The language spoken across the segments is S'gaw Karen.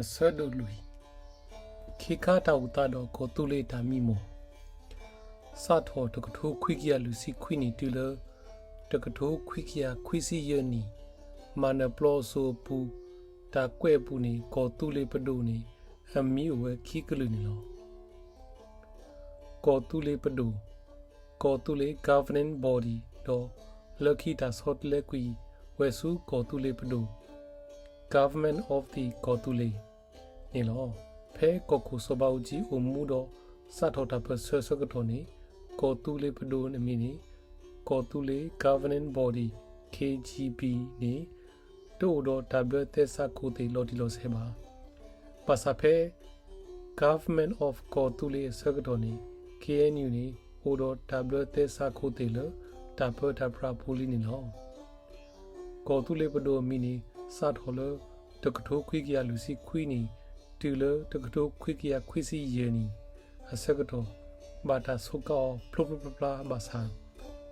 အဆၢဒိၣ်လွံၢ်, ခ့ခါတၢ်အိၣ်သးဒီးကီၢ်သူလ့ၤအတၢ်မံမီၢ်. စးထီၣ်တကထိခွံကယၤလွံၢ်ဆံခွံနံၣ်တုၤလၢ တကထိခွံကယၤခွံဆံယဲၢ်နံၣ် မၤနၢၤပျီအစိၤအပူၤ တၢ်ကွဲးအပူၤန့ၣ် ကီၢ်သူလ့ၤပဒိၣ်န့ၣ် အမံၤအိၣ်ဝဲခံကလုာ်န့ၣ်လီၤ. ကီၢ်သူလ့ၤပဒိၣ်, ကီၢ်သူလ့ၤ governing body ဒီး လၢခံတၢ်ဆီတလဲကွံာ်ဝဲဆူကီၢ်သူလ့ၤပဒိၣ် Government of the ကီၢ်သူလ့ၤန့ၣ်လီၤ. ဖဲကီၢ်ခိၣ်စီၤဘးအူကၠံအိၣ်မူဒီး စးထီၣ်တၢ်ပၢၢ်ဆၢအဆၢကတီၢ်န့ၣ် ကီၢ်သူလ့ၤပဒိၣ်အမံၤန့ၣ် ကီၢ်သူလ့ၤ governing body KGB န့ၣ် တအိၣ်ဒီးတၢ်ဘျၢသဲစးခိၣ်သ့ၣ်လီၤတံၢ်လီၤဆဲးဘၣ်. ဘၣ်ဆၣ်ဖဲ Government of ကီၢ်သူလ့ၤအဆၢကတီၢ်န့ၣ် KNU န့ၣ် အိၣ်ဒီးတၢ်ဘျၢသဲစးခိၣ်သ့ၣ်လၢ တၢ်ပၢတၢ်ပြးအပူၤလံန့ၣ်လီၤ. ကီၢ်သူလ့ၤပဒိၣ်အမံၤန့ၣ် စးထီၣ်လၢ တကထိခွံကယၤလွံၢ်ဆံခွံနံၣ် တုၤလၢတကထိခွံကယၤခွံဆံယဲၢ်နံၣ် အဆၢကတီၢ် ဘၣ်တၢ်ဆိးကါအီၤဖျိဖျိဖျါဖျါဘၣ်ဆၣ်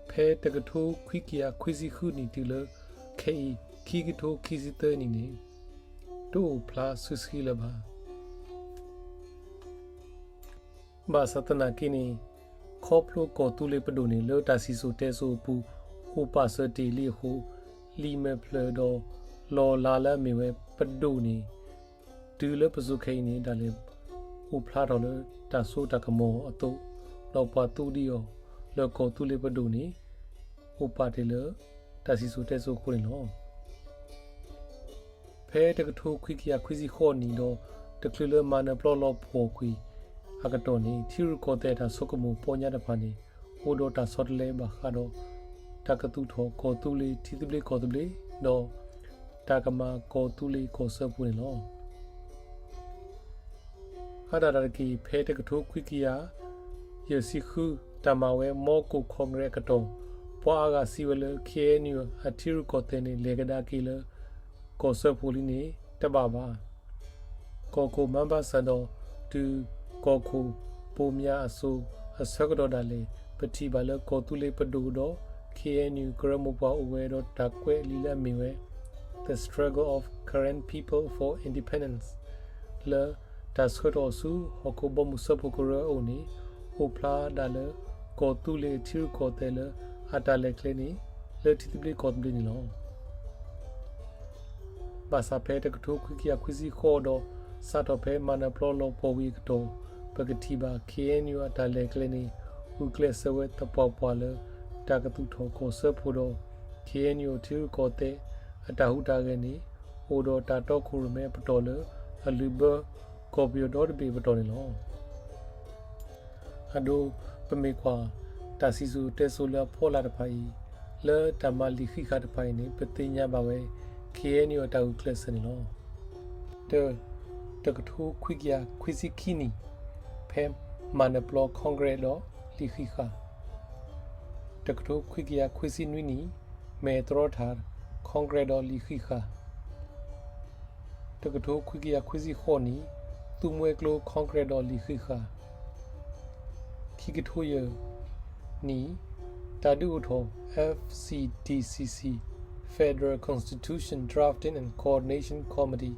ဖဲတကထိခွံကယၤခွံဆံဃုနံၣ်တုၤလၢ ခဲအံၤ ခံကထိခံဆံသၢနံၣ်န့ၣ် တအိၣ်ဖျါစုဆှံလၢၤဘၣ်. ဘၣ်ဆၣ်သနာ်က့န့ၣ် ခီဖျိကီၢ်သူလ့ၤပဒိၣ်န့ၣ် လၢတၢ်စံၣ်စိၤတဲစိၤအပူၤ အိၣ်ပာ်စၢၤတ့ၢ်လံအဃိ လံာ်မဲာ်ဖျၢၣ်ဒီး လီၢ်လၤလၢအမ့ၢ်ဝဲပဒိၣ်န့ၣ် တုၤလၢပစိၤခဲအံၤန့ၣ် ဒၣ်လဲာ်အိၣ်ဖျါထီၣ်လၢတၢ်စိတၢ်ကမီၤအသိး ဒီးပှၤသူဒံးအီၤလၢကီၢ်သူလ့ၤပဒိၣ်န့ၣ် အိၣ်ပာ်တ့ၢ်လၢ တၢ်စံၣ်စိၤတဲစိၤအဃိန့ၣ်လီၤ. ဖဲတကထိခွံကယၤခွံဆံဃိးနံၣ်ဒီး တချုးလၢမၤနၢၤပျီလီၤပှီၢ်ကွံာ်အကတီၢ်န့ၣ် ထံရူၢ်ကီၢ်သဲးတၢ်ဆိကမိၣ်ပီညါတဖၣ်န့ၣ် အိၣ်ဒီးတၢ်ဆီတလဲဘၣ်ဃးဒီး တၢ်ကသူၣ်ထီၣ်ကီၢ်သူလ့ၤထံသဘျ့ကီၢ်သဘျ့ ဒီး တၢ်ကမၤကီၢ်သူလ့ၤကီၢ်စၢဖှိၣ်န့ၣ်လီၤ. အါဒၣ်တၢ်တက့ၢ် ဖဲတကထိခွံကယၤယဲၢ်ဆံဃု တၢ်မၤဝဲ Moscow Congress အကတီၢ် ပှၤအါဂၤစံးဝဲလၢ KNU အထံရူၢ်ကီၢ်သဲးန့ၣ် လဲၤကဒါက့ၤလၢ ကီၢ်စၢဖှိၣ်လံန့ၣ် တဘၣ်ဘၣ်. ကီၢ်ခိၣ်မါဘၣ်ဆၣ်ဒီး တုၤကီၢ်ခိၣ်ပိာ်မၠးအစိၤ အဆၢကတီၢ်ဒၣ်လဲာ် ပထံၣ်ဘၣ်လၢကီၢ်သူလ့ၤပဒိၣ်ဒီး KNU ကရၢမိၢ်ပှၢ်အိၣ်ဝဲဒီးတၢ်ကွဲးလံာ်လၢအမ့ၢ်ဝဲ The Struggle of Karen People for Independence လၢတၢ်ဆှၢထီၣ်အီၤဆူ ဟီၣ်ခိၣ်ဘီမုၢ်စၢဖှိၣ်ကရၢအအိၣ်န့ၣ် အိၣ်ဖျါဒၣ်လၢ ကီၢ်သူလ့ၤအထံရူၢ်ကီၢ်သဲးလၢအတၢ်လဲၤကျဲန့ၣ် လၢထံသဘျ့ကီၢ်သဘျ့န့ၣ်လီၤ. ဘၣ်ဆၣ်ဖဲတကထိခွံကယၤခွံဆံဃိးဒီး စးထီၣ်ဖဲမၤနၢၤပျီလီၤပှီၢ်ဝံၤအကတီၢ် ပကထံၣ်ဘၣ် KNU အတၢ်လဲၤကျဲန့ၣ် ဂုာ်ကျဲးစၢးဝဲသပှၢ်ပှၢ်လၢ တၢ်ကသူၣ်ထီၣ်ကီၢ်စၢဖှိၣ်ဒီး KNU အထံရူၢ်ကီၢ်သဲး အတၢ်ဟူးတၢ်ဂဲၤန့ၣ် အိၣ်ဒီးတၢ်တီခိၣ်ရိၣ်မဲအပတီၢ်လၢ အလုၢ်ဘၢကီၢ်ပယီၤဒီတဘ့ၣ်အပတီၢ်န့ၣ်လီၤ. အဒိ ပမ့ၢ်ကွၢ် တၢ်စံၣ်စိၤတဲစိၤလၢအဖီလာ်တဖၣ်အံၤ, လၢတၢ်မၤလံာ်ဃံးဃာ်တဖၣ်အံၤန့ၣ် ပသ့ၣ်ညါဘၣ်ဝဲ KNU အတၢ်ဂုာ်ကျဲးစၢးန့ၣ်လီၤ. တၢ, တကထိခွံကယၤခွံဆံခံနံၣ်, ဖဲမၤနၢၤပျီ Congress ဒီးလံာ်ဃံးဃာ်, တကထိခွံကယၤခွံဆံနွံနံၣ်, မဲၢ်သရီထၣ် Congress ဒီးလံာ်ဃံးဃာ် တကထိခွံကယၤခွံဆံဃိးနံၣ်, သူမွဲကျိ Congress ဒီးလံာ်ဃံးဃာ်, ခံကထိယဲၢ်နံၣ်, တၢ်ဒုးအိၣ်ထီၣ် FCDCC Federal Constitution Drafting and Coordination Committee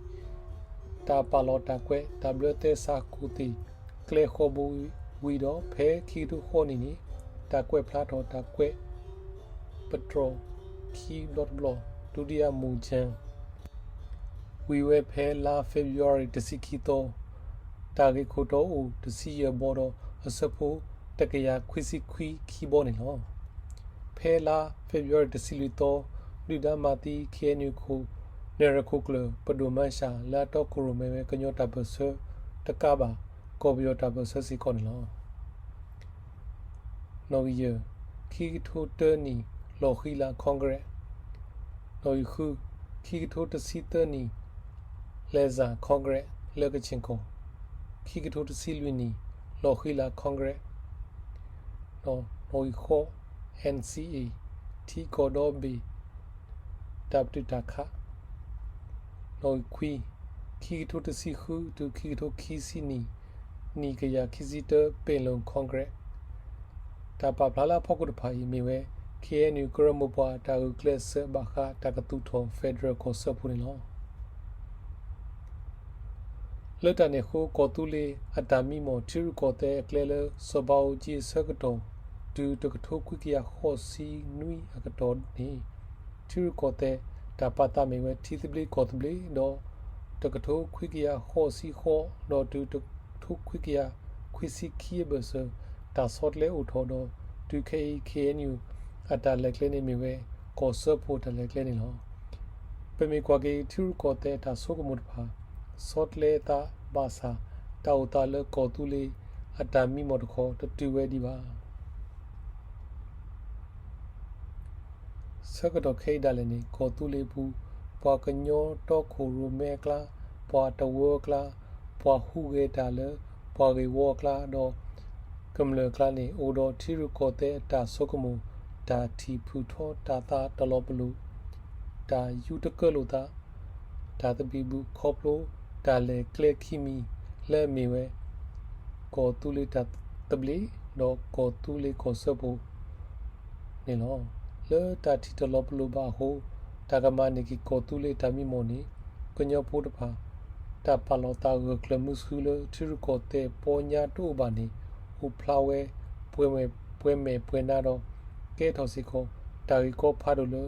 တၢ်ပာ်လီၤတၢ်ကွဲး တၢ်ဘျၢသဲစးခိၣ်သ့ၣ် ကျဲဃီဘိဝံၤဒီး ဖဲခံကထိဃိးနံၣ်န့ၣ် တၢ်ကွဲးဖျါထီၣ်တၢ်ကွဲး ပတြီၢ်ခံဘျီတဘျီ ဒုတိယမူၣ်ကၠၢၣ် ဝံၤဝဲဖဲလါ February တဆံခံသီ, တၢ်ဂ့ၢ်ခိၣ်တီအိၣ်တဆံယဲၢ်ဘီဒီး အဆၢဖိတကယၤခွံဆံခွံခံဘီန့ၣ်လီၤ. ဖဲလါ February တဆံလွံၢ်သီ, ဒုၣ်ဒါမၤသံ KNU ခိၣ်နၢ်ရၢၢ်ခိၣ်ကျၢၢ် ပဒိၣ်မၢၢ်ရှၣ် လၢအတီခိၣ်ရိၣ်မဲဝဲကညီတၢ်ပၢၢ်ဆၢတကးဘၣ် ကီၢ်ပယီၤတၢ်ပၢၢ်ဆၢစ့ၢ်ကီးန့ၣ်လီၤ. နီၣ်ဂံၢ်ယဲၢ်, ခံကထိတၢနံၣ် လီၢ်ဃံလၤ Congress, နီၣ်ဂံၢ်ဃု, ခံကထိတဆံသၢနံၣ် လဲၤစၢ် Congress လၢကဆ့ၣ်ကီၢ်, ခံကထိတဆံလွံၢ်နံၣ် လီၢ်ဃံလၤ Congress, နီၣ်ဂံၢ်ဃိး, NCA ထံကီၢ်ဒီဘ့ၣ် တၢ်ပတုာ်တၢ်ခး, နီၣ်ဂံၢ်ခွံ, ခံကထိတဆံဃုတုၤခံကထိခံဆံနံၣ် နံၣ်ကယၤခံဆံတၢ ပ့ၣ်လိၣ် Congress တၢ်ပာ်ဖျါလၢအဖီခိၣ်တဖၣ်အံၤမ့ၢ်ဝဲ KNU ကရၢမိၢ်ပှၢ်တၢ်ဂုာ်ကျဲးစၢးဘၣ်ဃးတၢ်ကသူၣ်ထီၣ် Federal ကီၢ်စၢဖှိၣ်န့ၣ်လီၤ. လၢတၢ်န့ၣ်အဃိ ကီၢ်သူလ့ၤအတၢ်မံမီၢ် ထံရူၢ်ကီၢ်သဲးအကျဲလၢ စီၤဘးအူကၠံအဆၢကတီၢ်တုၤ တကထိခွံကယၤဃိးဆံနွံအကတီၢ်န့ၣ် ထံရူၢ်ကီၢ်သဲးတၢ်ပာ်သးမ့ၢ်ဝဲ ထံသဘျ့ကီၢ်သဘျ့ဒီး တကထိခွံကယၤဃိးဆံဃိးဒီးတုၤ တကထိခွံကယၤခွံဆံခံအဘၢၣ်စၢၤ တၢ်ဆီတလဲအိၣ်ထီၣ်ဒီး တုၤခဲအံၤ ခ့ၣ်အဲၣ်ယူၣ်အတၢ်လဲၤကျဲန့ၣ်မ့ၢ်ဝဲ ကီၢ်စၢဖှိၣ်အတၢ်လဲၤကျဲန့ၣ်လီၤ. ပမ့ၢ်ကွၢ်က့ၤ ထံရူၢ်ကီၢ်သဲးအတၢ်ဆိကမိၣ်တဖၣ် ဆီတလဲအသးဘၣ်ဆၣ် တၢ်အိၣ်သးလၢကီၢ်သူလ့ၤအတၢ်မံမီၢ်တခီ တတုၤဝဲဒံးဘၣ်. ဆၢကတီၢ်ခဲအံၤဒၣ်လဲာ်န့ၣ် ကီၢ်သူလ့ၤအပူၤ ပှၤကညီတီခိၣ်ရိၣ်မဲအကျါ, ပှၤတဝၢအကျါ, ပှၤဟူးဂဲၤတၢ်လၢပှၤဂ့ၢ်ဝီအကျါဒီး ကမျၢၢ်အကျါန့ၣ် အိၣ်ဒီးထံရူၢ်ကီၢ်သဲးအတၢ်ဆိကမိၣ်, တၢ်ထံၣ်ဖုၣ်ထီ, တၢ်သးတလီၤပလိာ်, တၢ်ယူတကၢလိာ်သး, တၢ်သဘံၣ်ဘုၣ် ခီဖျိတၢ်လဲၤကျဲခံမံၤလၢအမ့ၢ်ဝဲ ကီၢ်သူလ့ၤတၢ်သဘျ့ ဒီးကီၢ်သူလ့ၤကီၢ်စၢဖှိၣ် န့ၣ်လီၤ. လၢတၢ်ထံၣ်တလီၤပလိာ်ဘၣ်အဃိ တၢ်ကမၤန့ၢ်က့ၤကီၢ်သူလ့ၤတၢ်မံမီၢ်န့ၣ် ကညီဖိတဖၣ် တၢ်ပာ်လီၤသးဂၢၢ်ကျၢၤမုဆူလၢ ထံရူၢ်ကီၢ်သဲးပီညါတအိၣ်ဘၣ်န့ၣ် အိၣ်ဖျါဝဲ ပှဲၤမဲာ်ပှဲၤနါဒီး ကဲထီၣ်စ့ၢ်ကီး တၢ်ဂ့ၢ်ကီဖးဒိၣ်လၢ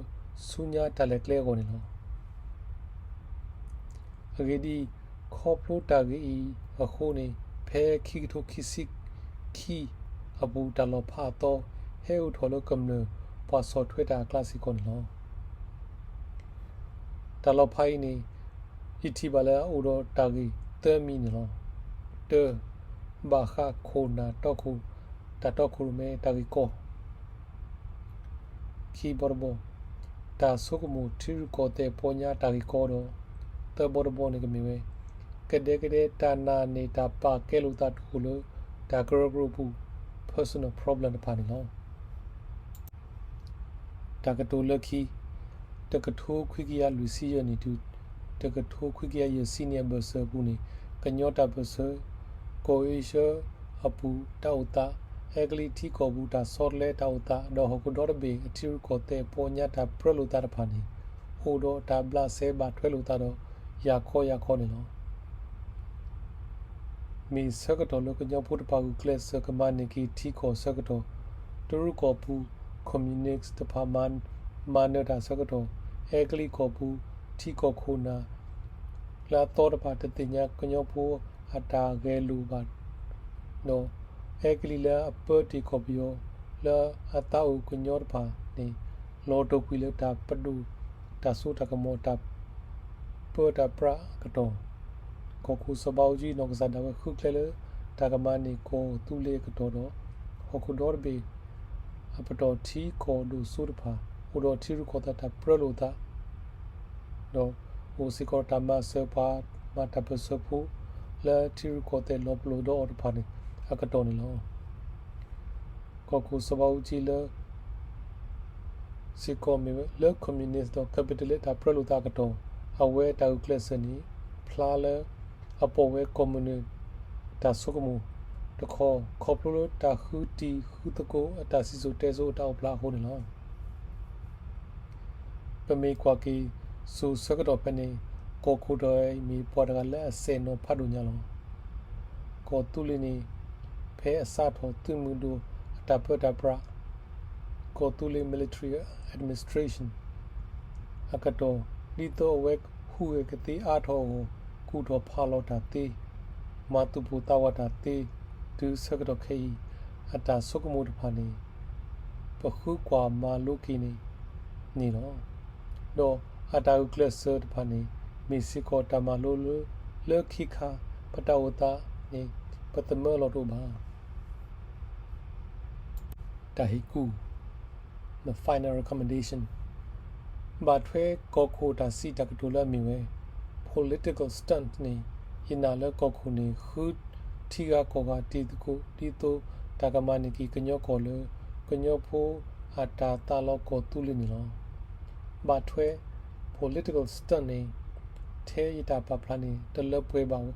ဆူညါတၢ်လဲၤကျဲအဂီၢ်န့ၣ်လီၤ. အဂ့ၢ်ဒ်အံၤ, ခီဖျိတၢ်ဂ့ၢ်အံၤအဃိန့ၣ် ဖဲခံကထိခံဆံခံအပူၤ တၢ်လီၤဖးအသီ ဟဲအိၣ်ထီၣ်လၢကမျၢၢ်ပှၤဆီၣ်ထွဲတၢ်အကျါစ့ၢ်ကီးန့ၣ်လီၤ. တၢ်လီၤဖးအံၤန့ၣ် ယထံၣ်ဘၣ်လၢအအိၣ်ဒီးတၢ်ဂ့ၢ်သၢမံၤန့ၣ်လီၤ. တၢ, ဘၣ်ဃးခိၣ်နၢ်တီခိၣ်, တၢ်တီခိၣ်ရိၣ်မဲတၢ်ဂ့ၢ်ကီ ခံဘီတဘီ, တၢ်ဆိကမိၣ်ထံရူၢ်ကီၢ်သဲးပီညါတၢ်ဂ့ၢ်ကီဒီး သၢဘီတဘီန့ၣ်ကမ့ၢ်ဝဲ ကဒဲကဒဲတၢ်နာ်န့ၢ်တၢ်ပာ်ကဲလိာ်သးတအိၣ်လၢ တၢ်ကရၢကရိအပူၤ personal problem တဖၣ်န့ၣ်လီၤ. တၢ်ကတိၤလၢခံ, တကထိခွံကယၤလွံၢ်ဆံယဲၢ်နံၣ်တုၤ တကထိခွံကယၤယဲၢ်ဆံနံၣ်အဘၢၣ်စၢၤအပူၤန့ၣ် ကညီတၢ်ပၢၢ်ဆၢ ကီၢ်အ့ရှၢအပူၤတၢ်အိၣ်သး အဲကလံးထံကီၢ်ပူၤတၢ်ဆီတလဲတၢ်အိၣ်သး ဒီးဟီၣ်ခိၣ်ဒီတဘ့ၣ်အထံရူၢ်ကီၢ်သဲးပီညါတၢ်ပြၢလိာ်သးတဖၣ်န့ၣ် အိၣ်ဒီးတၢ်ဘျးစဲဘၣ်ထွဲလိာ်သးဒီး ယၤခီယၤခီန့ၣ်လီၤ. မ့ၢ်ဆၢကတီၢ်လၢကညီဖိတဖၣ်ဂုာ်ကျဲးစၢးကမၤန့ၢ်က့ၤထံကီၢ်အဆၢကတီၢ်, တရူးကီၢ်ပူၤ communist တဖၣ် မၤနၢၤတၢ်အဆၢကတီၢ်, အဲကလံးကီၢ်ပူၤ ထံကီၢ်ခိၣ်နၢ်လၢအသီတဖၣ် တသ့ၣ်ညါကညီဖိအတၢ်ဂဲၤလိာ်ဘၣ်ဒီး အဲကလံးလၢအပၢတ့ၢ်ကီၢ်ပယီၤလၢအသးအိၣ်ကညီတဖၣ်န့ၣ် လီၤတိာ်ကွံာ်လၢတၢ်ပဒိၣ်တၢ်စိတၢ်ကမီၤ တၢ်ပၢတၢ်ပြးအကတီၢ်, ကီၢ်ခိၣ်စီၤဘးအူကၠံနီၢ်ကစၢ်ဒၣ်ဝဲဃုကျဲလၢ တၢ်ကမၤန့ၢ်ကီၢ်သူလ့ၤအကတီၢ်ဒီး ဟီၣ်ခိၣ်ဒီတဘ့ၣ်အပတီၢ်ထံကီၢ်ဒိၣ်စိတဖၣ် အိၣ်ဒီးထံရူၢ်ကီၢ်သဲးတၢ်ပြၢလိာ်သး ဒီးအိၣ်စ့ၢ်ကီးတၢ်မၤစၢၤပှၤမၤတၢ်ပၢၢ်ဆၢဖိ လၢထံရူၢ်ကီၢ်သဲးလီၤပလိာ်ဒီးအီၤတဖၣ်န့ၣ် အကတီၢ်န့ၣ်လီၤ. ကီၢ်ခိၣ်စီၤဘးအူကၠံလၢ စ့ၢ်ကီးမ့ၢ်ဝဲလၢ communist ဒီး capitalist တၢ်ပြၢလိာ်သးအကတီၢ် အဝဲတၢ်ဂုာ်ကျဲးစၢးန့ၣ် ဖျါလၢအပိာ်ဝဲကီၢ်မုၢ်နုာ်တၢ်ဆိကမိၣ်တခီ ခီဖျိလၢတၢ်ဃုတံၤဃုသကိးအတၢ်စံၣ်စိၤတဲစိၤအတၢ်အိၣ်ဖျါအဃိန့ၣ်လီၤ. ပမ့ၢ်ကွၢ်က့ၤစိၤဆၢကတီၢ်ဖဲန့ၣ် ကီၢ်ခိၣ်တဂၤအံၤမ့ၢ်ပှၤတဂၤလၢအစဲၣ်နီၤဖးဒိၣ်ညါလီၤ. ကီၢ်သူလ့ၤန့ၣ် ဖဲအစးထီၣ်သုးမုၢ်ဒိၣ်အတၢ်ပၢတၢ်ပြး ကီၢ်သူလ့ၤ military administration အကတီၢ် ဒ်သိးအဝဲဟူးဂဲၤကသ့အါထီၣ်အဂီၢ် ကူၣ်ထီၣ်ဖးလီၤတၢ်သ့ မၤသူၣ်ပိၢ်သးဝးတၢ်သ့ တုၤဆၢကတီၢ်ခဲအံၤ အတၢ်ဆိကမိၣ်တဖၣ်န့ၣ် ပဃုကွၢ်မၤလိက့ၤန့ၣ်န့ၣ်လီၤ. ဒီးအတၢ်ဂုာ်ကျဲးစၢးတဖၣ်န့ၣ် မ့ၢ်စ့ၢ်ကီးတၢ်မၤလိလၢ လၢခံခါ ပတၢ်အိၣ်သးန့ၣ် ပသမၢလီၤတအိၣ်ဘၣ်. တၢ်ဟ့ၣ်ကူၣ် The Final Recommendation ဘၣ်ထွဲကီၢ်ခိၣ်တၢ်စံးတၢ်ကတိၤလၢအမ့ၢ်ဝဲ political stunt န့ၣ် ယနာ်လၢကီၢ်ခိၣ်န့ၣ် ဃုထံဂၤကီၢ်ဂၤတံၤသကိး ဒ်သိးတၢ်ကမၤန့ၢ်က့ၤကညီကီၢ်လၢ ကညီဖိအတၢ်သးလီကီၢ်သူလ့ၤန့ၣ်လီၤ. ဘၣ်ထွဲ political stunt န့ၣ် ထဲယတၢ်ပာ်ဖျါန့ၣ် တလၢပှဲၤဘၣ်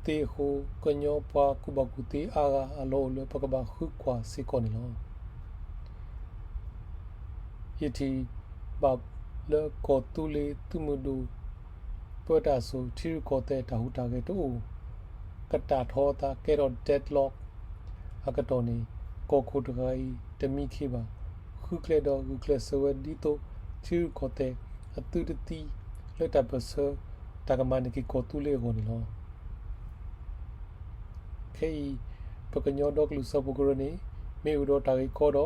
သ့အဃိ ကညီပှၤကူၣ်ဘၣ်ကူၣ်သ့အါဂၤအလီၢ်အိၣ်လၢပကဘၣ်ဃုကွၢ်စ့ၢ်ကီးန့ၣ်လီၤ. ယထံၣ်ဘၣ်လၢကီၢ်သူလ့ၤသုးမုၢ်ဒိၣ် ပၢတၢ်အစိၤ ထံရူၢ်ကီၢ်သဲးတၢ်ဟူးတၢ်ဂဲၤတအိၣ် ကတၢ်ထီအသး ကဲထီၣ် deadlock အကတီၢ်န့ၣ် ကီၢ်ခိၣ်တဂၤအံၤ တမံခ့ဘၣ် ဃုကျဲဒီးဂုာ်ကျဲးစၢးဝဲဒ်သိး ထံရူၢ်ကီၢ်သဲးအသုတသံ လၢတၢ်ပၢၢ်ဆၢ တၢ်ကမၤန့ၢ်က့ၤကီၢ်သူလ့ၤအဂီၢ်န့ၣ်လီၤ. ခဲအံၤ ပကညီဒီကလုာ်စၢဖှိၣ်ကရၢန့ၣ် မ့ၢ်အိၣ်ဒီးတၢ်ဂ့ၢ်ကီ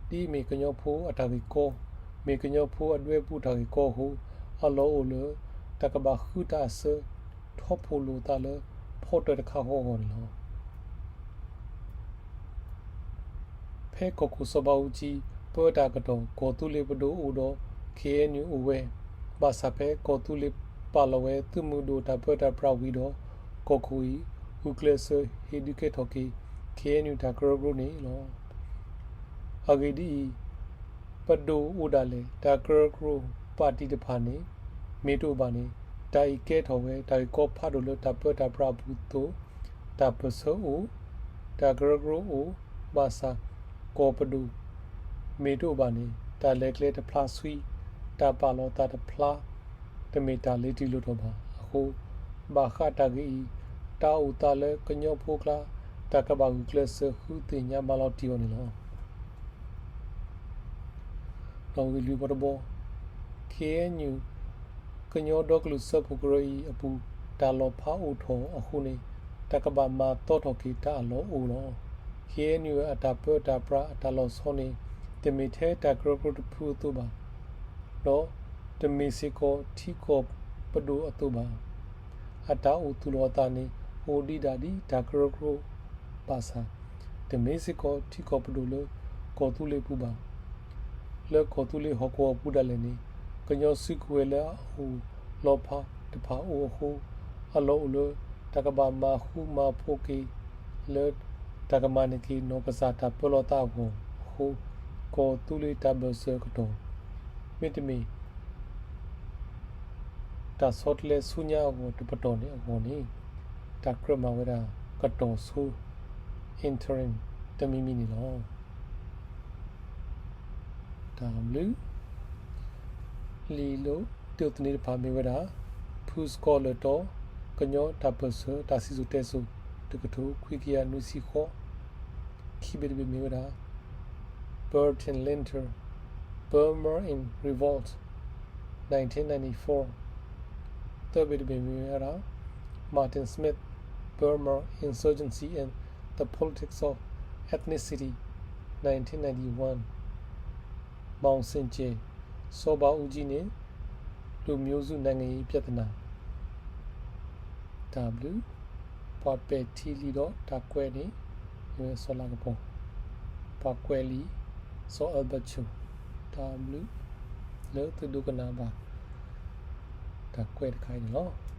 ဒီး ဒ်အမ့ၢ်ကညီဖိအတၢ်ဂ့ၢ်ကီ, မ့ၢ်ကညီဖိအဒွဲပူၤတၢ်ဂ့ၢ်ကီအဃိ အလီၢ်အိၣ်လၢ တၢ်ကဘၣ်ဃုတၢ်အစၢ ထီဖှိၣ်လိာ်သးလၢ ဖီတၢၣ်တခါဃီအဂီၢ်န့ၣ်လီၤ. ဖဲကီၢ်ခိၣ်စီၤဘးအူကၠံ ပၢတၢ်အကတီၢ် ကီၢ်သူလ့ၤပဒိၣ်အိၣ်ဒီး ခ့ၣ်အဲၣ်ယူၣ်အိၣ်ဝဲ, ဘၣ်ဆၣ်ဖဲကီၢ်သူလ့ၤပာ်လီၤဝဲ သုးမုၢ်ဒိၣ်တၢ်ပၢတၢ်ပြးဝံၤဒီး ကီၢ်ခိၣ်အံၤ ဂုာ်ကျဲးစၢးဟ့ၣ်ဒုးကဲထီၣ်က့ၤ ခ့ၣ်အဲၣ်ယူၣ်တၢ်ကရၢကရိန့ၣ်လီၤ. အဂ့ၢ်ဒ်အံၤ, ပဒိၣ်အိၣ်ဒၣ်လဲာ် တၢ်ကရၢကရိပၣ်တံၣ်တဖၣ်န့ၣ် မ့ၢ်တအိၣ်ဘၣ်န့ၣ် တၢ်အံၤကဲထီၣ်ဝဲ တၢ်ဂ့ၢ်ကီဖးဒိၣ်လၢတၢ်ပၢတၢ်ပြးအပူၤအသိး, တၢ်ပၢၢ်ဆၢအိၣ်, တၢ်ကရၢကရိအိၣ်, ဘၣ်ဆၣ် ကီၢ်ပဒိၣ်မ့ၢ်တအိၣ်ဘၣ်န့ၣ် တၢ်လဲၤကျဲတဖျါဆှံ, တၢ်ပာ်လီၤသးတဖျါ တမ့ၢ်တၢ်လ့ၤတုၤလီၤတီၤဘၣ်. အဃိ ဘၣ်ဃးတၢ်ဂ့ၢ်အံၤ တၢ်အိၣ်သးလၢကညီဖိအကျါ တၢ်ကဘၣ်ဂုာ်ကျဲးစၢးဃုသ့ၣ်ညါမၤလီၤတံၢ်အီၤန့ၣ်လီၤ. နီၣ်ဂံၢ်လွံၢ်ဘီတဘီ, ခ့ၣ်အဲၣ်ယူၣ် ကညီဒီကလုာ်စၢဖှိၣ်ကရၢအံၤအပူၤ တၢ်လီၤဖးအိၣ်ထီၣ်အဃိန့ၣ် တၢ်ကဘၣ်မၤသီထီၣ်က့ၤတၢ်အလီၢ်အိၣ်လီၤ. ခ့ၣ်အဲၣ်ယူၣ်အတၢ်ပၢတၢ်ပြးအတၢ်လီၤဆီန့ၣ် တမ့ၢ်ထဲတၢ်ကရၢကရိတဖုအသိးဘၣ် ဒီးတမ့ၢ်စ့ၢ်ကီးထံကီၢ်ပဒိၣ်အသိးဘၣ်. အတၢ်အိၣ်သူၣ်လီၤအသးန့ၣ် အိၣ်ဒံးဒၣ်ဒ်တၢ်ကရၢကရိဘၣ်ဆၣ် တမ့ၢ်စ့ၢ်ကီးထံကီၢ်ပဒိၣ်လၢကီၢ်သူလ့ၤပူၤဘၣ်. လၢကီၢ်သူလ့ၤဟီၣ်ကဝီၤအပူၤဒၣ်လဲာ်န့ၣ် ကညီစုကဝဲၤလၢအအိၣ်လီၤဖးတဖၣ်အိၣ်အဃိ အလီၢ်အိၣ်လၢ တၢ်ကဘၣ်မၤဃူမၤဖိးက့ၤ လၢတၢ်ကမၤန့ၢ်က့ၤနီၢ်ကစၢ်တၢ်ပၢလီၤသးအဂီၢ်အဃိ ကီၢ်သူလ့ၤတၢ်ဘၢၣ်စၢၤအကတီၢ် မ့တမ့ၢ် တၢ်ဆီတလဲဆူညါအဂီၢ်တပတီၢ်န့ၣ်အဂီၢ်န့ၣ် တၢ်ကြၢးမၤဝဲဒၣ်ကတီၢ်ဆိ interim တမံၤမံၤန့ၣ်လီၤ. တၢ်ဘျုး လံာ်လိၤသန့တဖၣ်မ့ၢ်ဝဲဒၣ် ဖုစကီလၢၢ်တီ ကညီတၢ်ပၢၢ်ဆၢတၢ်စံၣ်စိၤတဲစိၤ တကထိခွံကယၤနွံဆံဃိး ခံဘ့ၣ်တဘ့ၣ်မ့ၢ်ဝဲဒၣ် Burton Lintner, Burma in Revolt, nineteen ninety-four, သၢဘ့ၣ်တဘ့ၣ်မ့ၢ်ဝဲဒၣ် Martin Smith, Burma Insurgency and the Politics of Ethnicity, nineteen ninety-one, မောင်ဆင်ကြယ်, စီၤဘးအူကၠံန့ၣ် လူမျိုးစုနိုင်ငံရေးပြဿနာ တၢ်ဘျုး ပှၤပဲာ်ထံလံဒီးတၢ်ကွဲးန့ၣ် မ့ၢ်ဝဲစီၤလၤကပီၤ, ပှၤကွဲးလံာ် စီၤအၢဘၢၣ်ဆိၣ်, တၢ်ဘျုး လၢသုဒိကနၣ်ဘၣ် တၢ်ကွဲးတခါအံၤန့ၣ်လီၤ.